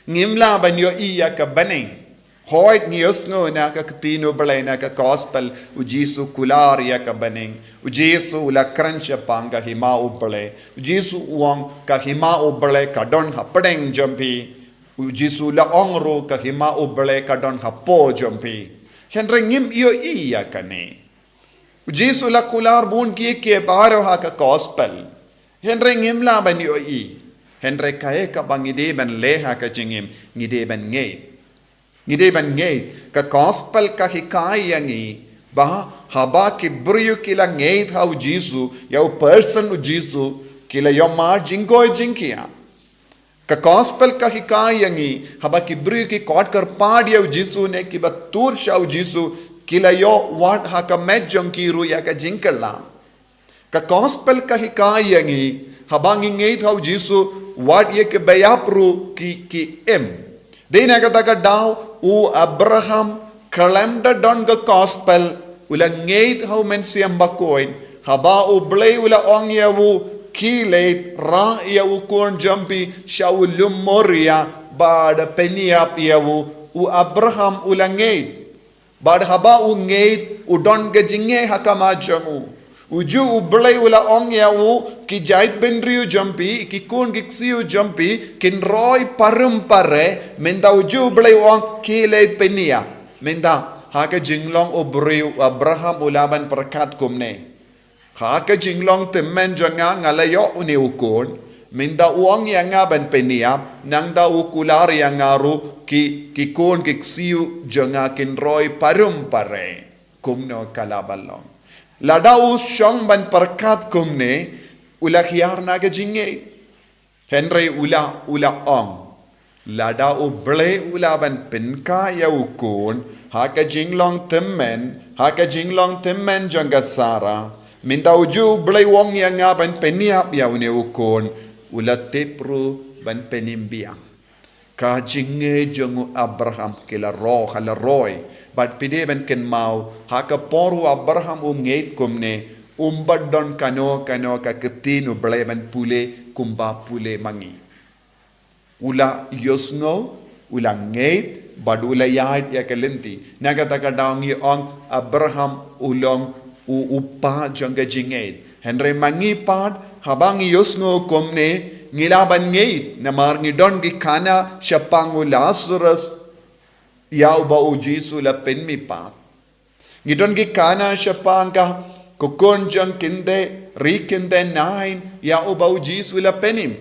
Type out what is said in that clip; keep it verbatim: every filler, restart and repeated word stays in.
Ngim lah ban ïohi ïa ka bneng. Hooid ngi ïohsngew na ka ktien U Blei, na ka gospel, U Jisu u kular ïa ka bneng. U Jisu u la kren shaphang ka hima U Blei. U Jisu u ong ka hima U Blei ka don hapdeng jong phi. U Jisu u la ong ruh ka hima U Blei ka don hapoh jong phi. Hynrei ngim ïohi ïa kane. U Jisu u la kular bun kiei kiei baroh ha ka gospel. Hynrei ngim lah ban ïohi. Hynrei kaei kaba ngi dei ban leh ha ka jingim, ngi dei ban ngeit. Ngi dei ban ngeit. Ka gospel ka hikai ïa ngi ba haba ki briew ki la ngeit ha U Jisu, ïa u person U Jisu, ki la ïoh mar jingkoit jingkhiah. Ka gospel ka hikai ïa ngi, haba ki briew ki khot kyrpad ïa U Jisu ne kiba tur sha U Jisu, ki la ïoh wad ha ka met jong ki ruh ïa ka jingkylla. Ka gospel ka hikai ïa ngi, haba ngi ngeit ha U Jisu, wat ïa kiba ïap ruh ki, ki im. Dei na kata ka daw, u Abraham, khlem da don ka gospel, u la ngeit ha U Mynsiem Bakhuid, haba U Blei u la ong ïa u, khie leit, rah ïa u khun jong phi sha u lum Moria, bad pynïap ïa u, u Abraham u la ngeit. Bad haba u ngeit, u don ka jingeh ha khmat jong u. U ju U Blei u la ong ïa u, ki jaitbynriew jong phi, ki khun ki ksiew jong phi, kin roi parum pare, mynta u ju U Blei u ong, khie leit pynïap. Mynta, ha ka jinglong u briew u Abraham u lah ban pyrkhat kumne. Ha ka jinglong tymmen jong nga nga la ïoh une u khun, mynta u ong ïa nga ban pynïap, nangta u kular ïa nga ruh ki, ki khun ki ksiew jong nga kin roi parum pare. Kumno ka lah ban long. Lada u shong ban pyrkhat kumne, u la hiar na ka jingngeit. Hynrei u la, u la ong. Lada U Blei u lah ban pynkha ïa u khun, ha ka jinglong tymmen, ha ka jinglong tymmen jong ka Sara. Mynta u ju U Blei u ong ïa nga ban pynïap ïa une u khun, u la tip ruh ban pynim biang. Ka jingngeit jong u Abraham ki la roi, ka la roi. Bad phi dei ban kynmaw, ha ka por u Abraham u ngeit kumne, um pat don kano kano ka ktien U Blei ban pule, kumba pule ma ngi. U la ïohsngew, u la ngeit, bad u la ïaid ïa ka lynti. Na kata ka daw ngi ong Abraham u long u, u kpa jong ka jingngeit. Hynrei ma ngi pat, haba ngi ïohsngew kumne, ngi lah ban ngeit, namar ngi don ki khana shaphang u Lazarus, ïa uba U Jisu u la pynmihpat. Ngi don ki khana shaphang ka, ka khun jong kynthei, ri kynthei Nain, ïa uba U Jisu u la pynim.